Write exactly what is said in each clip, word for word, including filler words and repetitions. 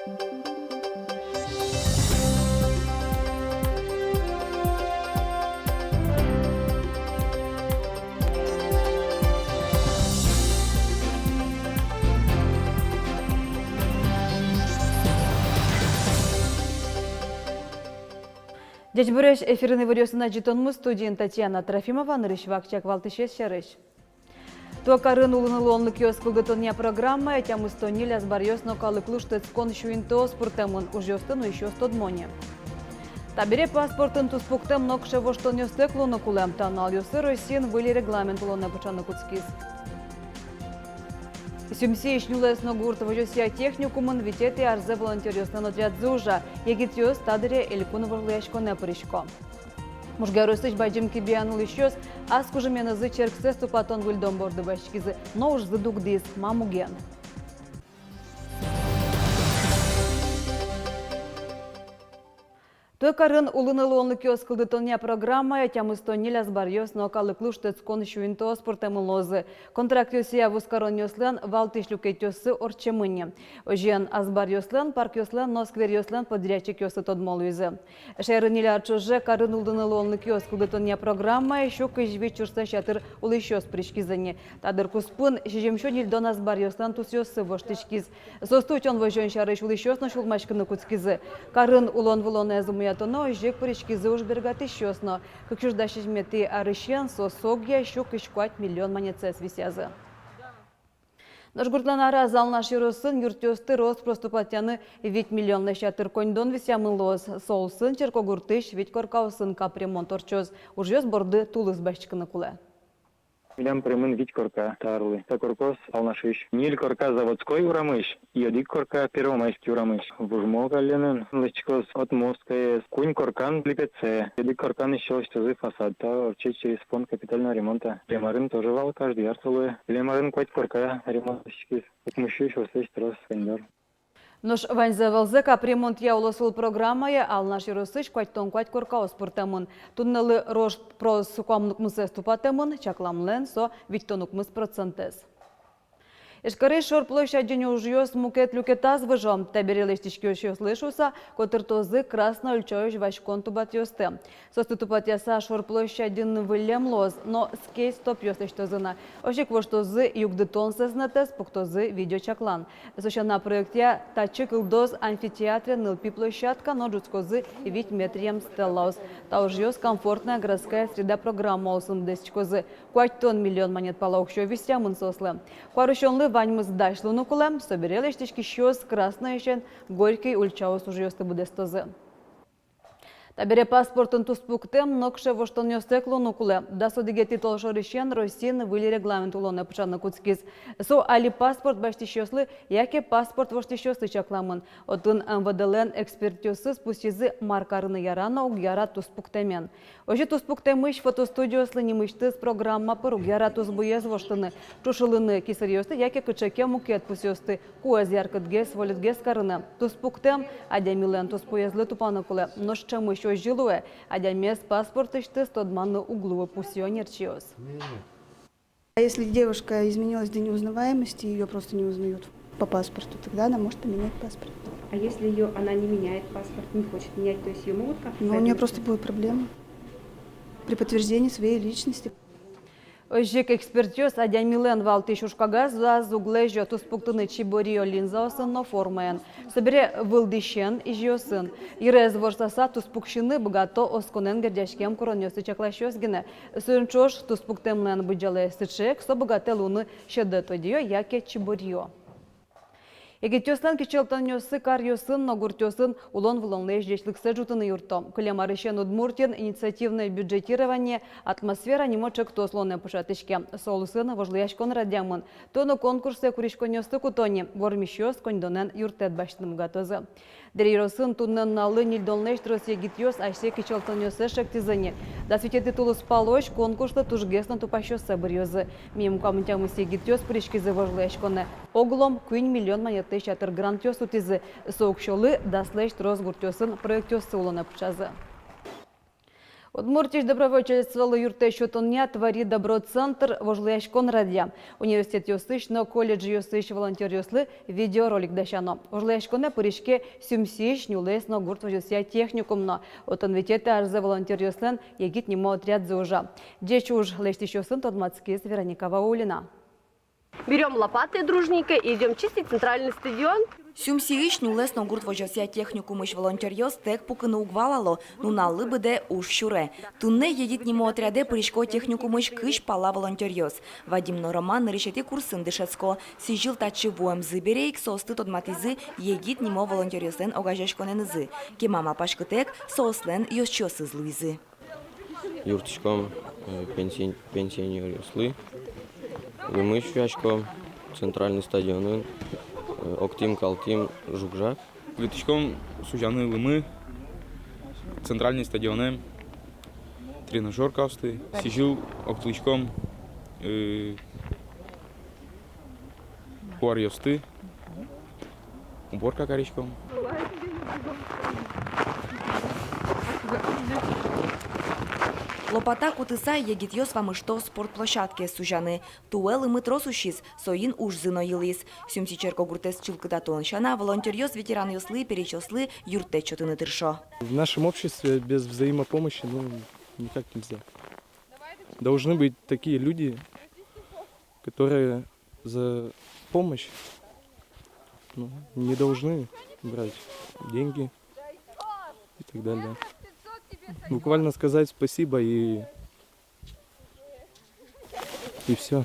Ӟечбуресь! Эфирын «Иворъёс» но ӝытонмы, студиын Татьяна Трофимова. Нырысь вакчияк валтӥсез сярысь. Туэ карын улыны луонлыкъёс кылдытонъя программае тямыстон ньыль азбаръёс но калыклы шутэтскон сюинтыос пыртэмын, ужъёсты нуисьёс тодмо ни. Табере паспортын туспуктэм нокыӵе воштонъёстэк луыны кулэ. Та нуналъёсы Россиын выль регламент улонэ пыӵаны кутскиз. Сюмсиысь нюлэс но гурт возёсъя техникумын витетӥ арзэ волонтёръёслэн отрядзы ужа. Егитъёс та дыре элькун вожвылъяськонэ пырисько. Можга ёросысь Бадӟым Кибеяын улӥсьёс ас кужыменызы черксэс тупатон выльдон борды басьтӥзы, но ужзы дугдӥз. Ма муген? Туэ карын улыны луонлыкъёс кылдытонъя программае тямыстон ньыль азбаръёс но калыклы шутэтскон сюинтыос пыртэмын луозы. Контрактъёсъя вузкаронъёслэн валтӥсь люкетъёссы ортчемын ни. Озьыен, азбаръёслэн, паркъёслэн но скверъёслэн подрядчикъёссы тодмо луизы. Шаерын ньыль ар ӵоже карын улыны луонлыкъёс кылдытонъя программае сю кызь вить сюрслэсь ятыр улӥсьёс пыриськизы ни. Та дыр куспын сизьымсю ньыльдон азбаръёслэн тусъёссы воштӥськиз. Соосты утён-возён сярысь улӥсьёс но сюлмаськыны кутскизы. Карын улон-вылонэз умоятоно озьы ик пыриськизы ужбергатӥсьёс но. Кык сюрс дас сизьыметӥ арысен соос огъя сю кызь куать миллион манетсэс висъязы. Нош гуртлэн араз Алнаш ёросын юртъёсты рос-прос тупатъяны вить миллионлэсь ятыр коньдон висъямын луоз. Со улсын черкогуртысь вить коркаосын капремонт ортчоз. Ужъёс борды тулыс басьтӥськыны кулэ. Милям пыремын вить корка та арлы. Та коркаос Алнашысь. Ньыль корка Заводской урамысь, и одӥг корка Первомайский урамысь. Вужмо каллен лэсьтӥськоз, Отмостскоез, куинь коркан липетсэ, одӥг коркан ещё лэсьтозы фасад. Та ортче через фонд капитального ремонта. Милям арын тоже вал, каждый ар со луэ. Милям арын куать корка ремонт лэсьтӥськиз. Укмыссю сюрслэсь трос коньдон. Нош ваньзэ валзэ капремонтъя улосвыл программае Алнаш ёросысь куатьтон куать коркаос пыртэмын. Туннэлы рос-прос куамын укмысэз тупатэмын, чакламлэн со витьтон укмыс процентэз. Ижкарысь шор площадьын ужъёс мукет люкетаз выжо. Табере лэсьтӥськисьёслы шуыса котыртозы красной ульчаозь васькон тубатъёсты. Соосты тупатъяса шор площадьын выллем луоз, но скейт-стопъёс лэсьтозы на. Озьы ик воштозы югдытон сӧзнэтэз, пуктозы видеочаклан. Со сяна, проектъя татчы кылдоз амфитеатрен нылпи площадка но ӝутскозы вить метръем стеллаос. Та ужъёс «Комфортная городская среда» программа улсын быдэстӥськозы. Куатьтон миллион манет пала уксё висъямын соослы. Куарусёнлы ваньмыз дась луыны кулэ. Собере лэсьтӥськисьёс Красноясен Горький ульчаос ужъёсты быдэстозы. Табере паспортын туспуктэм нокыӵе воштонъёстэк луыны кулэ. Дас одӥгетӥ толшорысен Россиын выль регламент улонэ пыӵаны кутскиз. Со али паспорт басьтӥсьёслы яке паспорт воштӥсьёслы чакламын. Отын МВД-лэн экспертъёсыз пусйизы, мар карыны яра но уг яра туспуктэмен. Озьы туспуктэмысь фотостудиослы нимысьтыз программа пыр уг яра тусбуез воштыны, ӵушылыны кисыръёсты яке кыӵе ке мукет пусъёсты, куэз яркытгес, вольытгес карыны. Туспуктэм адямилэн туспуэзлы тупаны кулэ. Нош ӵемысь озьы луэ, адямиез паспортысьтыз тодманы уг луы, пусйо ӧнерчиос. А если девушка изменилась до неузнаваемости, её просто не узнают по паспорту, тогда она может поменять паспорт. А если её, она не меняет паспорт, не хочет менять, то есть её могут как-то... Ну, у неё соответственно просто будут проблемы при подтверждении своей личности. Озьы ик экспертъёс адямилэн валтӥсь ужкагазаз уг лэзё туспуктыны чибориё линзаосын но формаен. Собере вылдӥсен, изьыосын. Йырез ворсаса туспуксьыны быгато осконэн герӟаськем куронъёсты чакласьёс гинэ. Соин ӵош туспуктэмлэн быдӟалаез сыӵе ик, со быгатэ луыны сьӧдэ тодӥё яке чибориё. Егитъёслэн кичӧлтонъёссы каръёсын но гуртъёсын улон-вылонлэсь ӟечлыксэ ӝутыны юртто. Кылем арысен Удмуртиын инициативное бюджетирование «Атмосфера» нимо ӵектос улонэ пыӵатӥське. Со улсын вожвылъяськон радъямын. Туэ но конкурсэ куриськонъёсты куто ни, вормисьёс коньдонэн юрттэт басьтыны быгатозы. Дэри ёросын туннэ нуналлы ньыльдонлэсь трос егитъёс асьсэ кичӧлтонъёссэс шедьтӥзы ни. Дас витетӥ тулыспалозь конкурслы тужгес но тупасьёссэ быръёзы. Мимала куамын тямыс егитъёс пыриськизы вожвылъяськонэ. Оглом куинь миллион манетлэсь ятыр грантъёс утӥзы. Со уксёлы даслэсь трос гуртъёсын проектъёссы улонэ пыӵазы. Удмуртиысь добровольчестволы юрттэт сётонъя «Твори добро» центр вожвылъяськон радъя. Университетъёсысь но колледжъёсысь волонтёръёслы видеоролик дасяно. Вожвылъяськонэ пыриське Сюмсиысь нюлэс но гурт возёсъя техникум но. Отын витетӥ арзэ волонтёръёслэн «Егит» нимо отрядзы ужа. Ӟеч уж лэсьтӥсьёсын тодматскиз Вероника Ваулина. Берём лопаты, дружненько идём чистить центральный стадион. Сюмсиысь нюлэс но гурт возёсъя техникумысь волонтёръёс тэк пукыны уг валало, нуналлы быдэ уж сюре. Туннэ «Егит» нимо отрядэ пырисько техникумысь кызь пала волонтёръёс. Вадим но Роман нырысетӥ курсын дышетско. Сӥзьыл татчы вуэмзы бере ик соосты тодматӥзы «Егит» нимо волонтёръёслэн огазеяськонэнызы. Кема малпаськытэк, соослэн ёзчиосыз луизы. Юрттӥськом, э, пенсион-, пенсионеръёслы лымы сузяськом центральный стадионын, э, октӥм-калтӥм жуг-жаг. Юрттӥськом сузяны лымы центральный стадионын, тренажёркаосты. Сӥзьыл октылӥськом, э, куаръёсты. Уборка кариськом. Лопата кутыса, егитъёс вамышто спорт площадкае сузяны. Туэ лымы трос усиз, соин ужзы но йылӥз. Сюмси черкогуртэз чылкытатон сяна, волонтёръёс ветеранъёслы, пересьёслы юрттэт сётыны тыршо. В нашем обществе без взаимопомощи, ну, никак нельзя. Должны быть такие люди, которые за помощь, ну, не должны брать деньги и так далее. Буквально сказать спасибо и, и всё.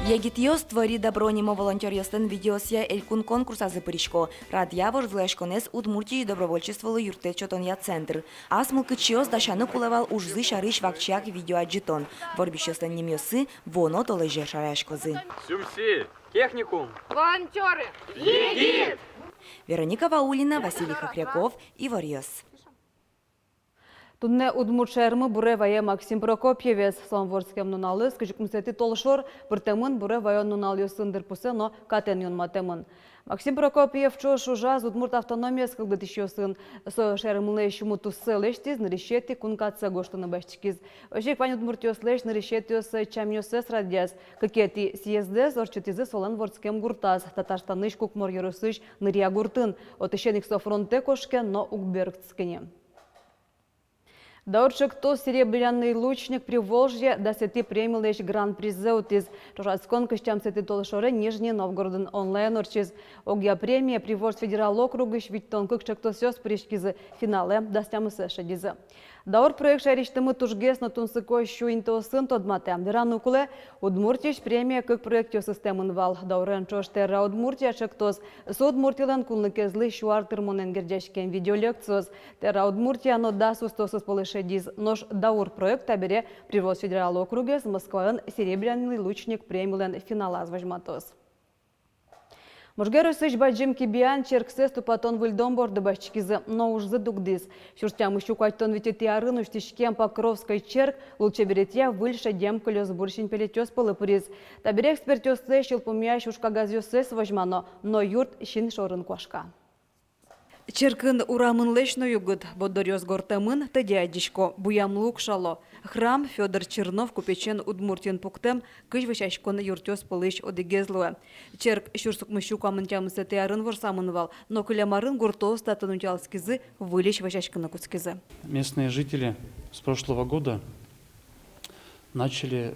Егитъёс «Твори добро» нимо волонтёръёслэн видеосъя элькун конкурсазы пырисько. Радъя вожвылъяськонэз Удмуртиысь добровольчестволы юрттэт сётонъя центр. Ас мылкыдчиос дасяны кулэ вал ужзы сярысь вакчияк видеоадӟытон. Вормисьёслэн нимъёссы вуоно толэзе шараяськозы. Сюмси. Техникум. Волонтёры. Егит. Вероника Ваулина, Василий Хохряков, «Иворъёс». Туннэ удмурт шаермы буре вае Максим Прокопьевез. Солэн вордскем нуналыз, кызь укмысэтӥ толшор, пыртэмын буре ваён нуналъёсын дырпусэ но катэн юнматэмын. Максим Прокопьев ӵош ужаз удмурт автономиез кылдытӥсьёсын. Со шаермылэсь мутуссэ лэсьтӥз, нырысетӥ кункатсэ гожтыны басьтӥськиз. Озьы ик вань удмуртъёслэсь нырысетӥосыз ӧтчамъёссэс радъяз. Кыкетӥ съездэз ортчытӥзы солэн вордскем гуртаз, Татарстанысь Кукмор ёросысь Нырья гуртын. Отысен ик со фронтэ кошке но уг бертскы ни. Даур ӵектос «Серебряный лучник Приволжья» дасэтӥ премилэсь гран-призэ утӥз. Ӵошатскон кызь тямысэтӥ толшоре Нижний Новгородын онлайн ортчиз. Огъя премие Приволжск федерал округысь витьтон кык ӵектосъёс пыриськизы, финалэ дас тямысэз шедизы. Даур проект шаерысьтымы тужгес но тунсыко сю интыосын тодматэ. Вераны кулэ, Удмуртиысь премие кык проектъёс ыстэмын вал. Даурен ӵош «Терра Удмуртия» ӵектос, со Удмуртилэн кунлыкезлы сю ар тырмонэн герӟаськем видеолекциос. «Терра Удмуртия» но дас устоосыз пӧлы шедиз. Нош «Даур» проект табере Приволжск федерал округез Москваын «Серебряный лучник» премилэн финалаз возьматоз. Можга ёросысь Бадӟым Кибиян черксэс тупатон-выльдон борды басьтӥськизы, но ужзы дугдӥз. Сюрс тямыс сю куатьтон витетӥ арын усьтӥськем Покровской черк лулчеберетъя выль шедем кылёсбур синпелетъёс пӧлы пыриз. Табере экспертъёслэсь йылпумъясь ужкагазъёссэс возьмано, но юрт син шорын куашка. Черкын урамынлэсь но югыт, борддоръёс гортэмын, тӧдьы адӟисько, буямлы укшало. Храм Фёдор Чернов купечен Удмуртиын пуктэм кызь вӧсяськон юртъёс пӧлысь одӥгез луэ. Черк сюрс укмыс сю куамын тямысэтӥ арын ворсамын вал, но кылем арын гуртоос татын утялтскизы, выльысь вӧсяськыны кутскизы. Местные жители с прошлого года начали,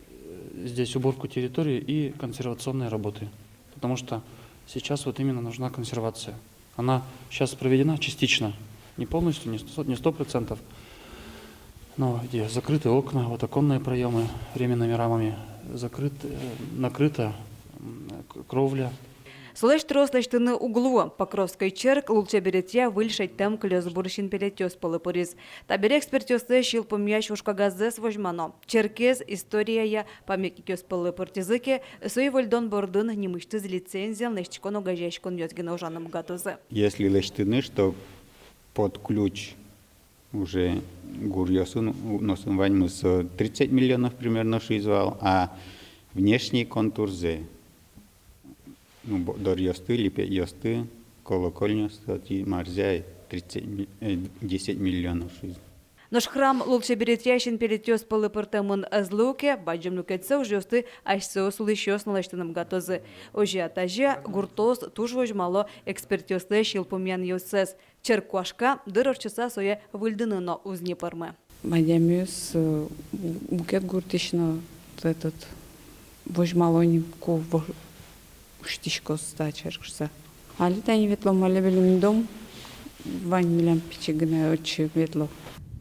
э, здесь уборку территории и консервационные работы, потому что сейчас вот именно нужна консервация. Она сейчас проведена частично, не полностью, не сто, не сто процентов. Но где закрыты окна, вот оконные проемы временными рамами, закрыт, э, накрыта, м, к-, кровля. Солэсь трос лэсьтыны уг луы. Покровской черк лулчеберетъя выль шедьтэм кылёсбур синпелетъёс пӧлы пыриз. Табере экспертъёслэсь йылпумъясь ужкагазэс возьмано. Черкез историяя памятникъёс пӧлы пыртӥзы ке, сое выльдон бордын нимысьтыз лицензиен лэсьтӥськон огазеяськонъёс гинэ ужаны быгатозы. Если лэсьтыны, что под ключ уже гуръёсын, у-, носын ваньмыз, э, тридцать миллионов примерно шуиз вал, а внешний контурзэ, ну, бо-, доръёсты, липетъёсты, колокольняосты, отӥ марзэ ай, Тридцать ми-, э, десять миллионов шуиз. Нош храм лулчеберетъя синпелетъёс пӧлы пыртэмын ӧз луы ке, бадӟым люкетсэ ужъёсты асьсэос улӥсьёс но лэсьтыны быгатозы. Озьы-а, тазьы-а, гуртоос туж возьмало экспертъёслэсь йылпумъянъёссэс. Черк куашка, дыр ортчыса сое выльдыны но уз ни пӧрмы. Адямиос, э, мукет гуртысь но, этот, возьмало ни, ку во-, усьтӥськоз та черк шуыса. Али тани ветло, молебен дом вань милям, пичи гинэ, отчы ветло.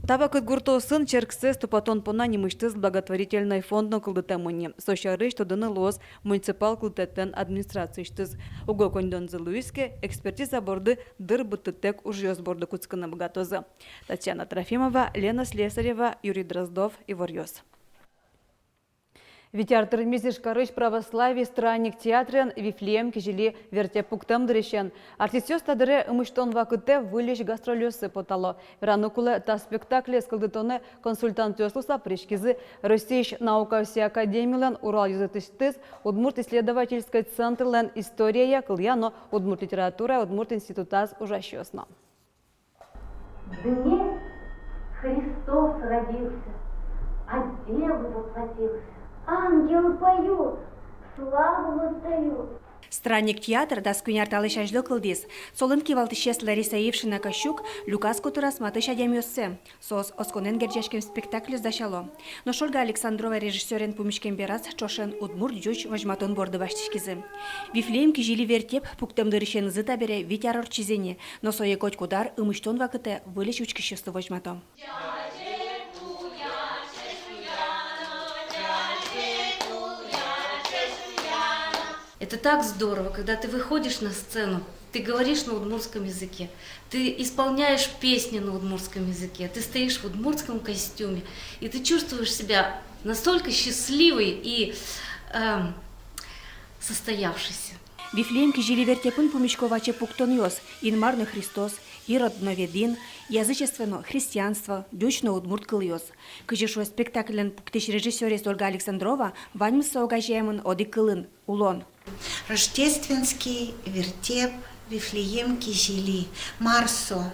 Та вакыт гуртоосын черксэс тупатон понна нимысьтыз благотворительной фонд но кылдытэмын ини. Со сярысь тодыны луоз муниципал кылдытэтлэн администрациысьтыз. Уго коньдонзы луиз ке, экспертиза борды дыр быдтытэк ужъёс борды кутскыны быгатозы. Татьяна Трофимова, Лена Слесарева, Юрий Дроздов, «Иворъёс». Вить ар тырмиз Ижкарысь православной Странник театрын Вифлеем кизили вертеп пуктэм дырысен. Артистъёс та дыре ымысьтон вакытэ выльысь гастрольёсы потало. Вераны кулэ, та спектаклез кылдытонэ консультантъёс луыса пыриськизы Россиысь наукаосъя академилэн Урал ёзэтысьтыз, Удмурт исследовательской центрлэн историяя, кылъя но удмурт литературая удмурт институтаз ужасьёс но. В дне Христос родился, от девы воплотился. Ангелы поют, славу воздают. Странник театр дас куинь ар талэсь азьло кылдӥз. Солэн кивалтӥсез Лариса Ившина-Кощук люказ котыраз матысь адямиоссэ. Соос осконэн герӟаськем спектакльёс дасяло. Нош Ольга Александрова режиссёрен пумиськем бераз ӵошен удмурт-ӟуч возьматон борды басьтӥськизы. Вифлеем кизили вертеп пуктэм дырысенызы табере вить ар ортчиз ини, но сое котькуд ар ымысьтон вакытэ выльысь учкисьёсты возьмато. Это так здорово, когда ты выходишь на сцену, ты говоришь на удмуртском языке, ты исполняешь песни на удмуртском языке, ты стоишь в удмуртском костюме, и ты чувствуешь себя настолько счастливой и, эм, состоявшейся. Вифлеем кизили вертепын пумисько ваче пуктонъёс: Инмар но Христос, Ирод но Ведӥн, язычество но христианство, ӟуч но удмурт кылъёс. Кызьы шуэ спектакльлэн пуктӥсь режиссёрез Ольга Александрова, ваньмыз со огазеямын одӥг кылын: улон. Рождественский вертеп «Вифлеем кизили». Мар со?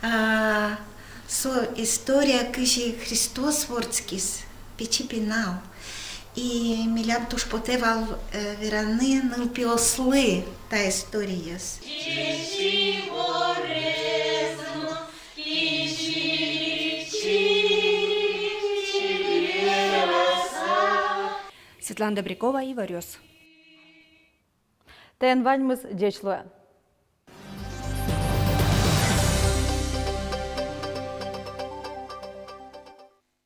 А, со история, кызьы Христос вордскиз пичи пинал. И милям туж потэ вал, э, вераны нылпиослы та историез. Светлана Добрякова, «Иворъёс». Таин ваньмыз, ӟеч луэ.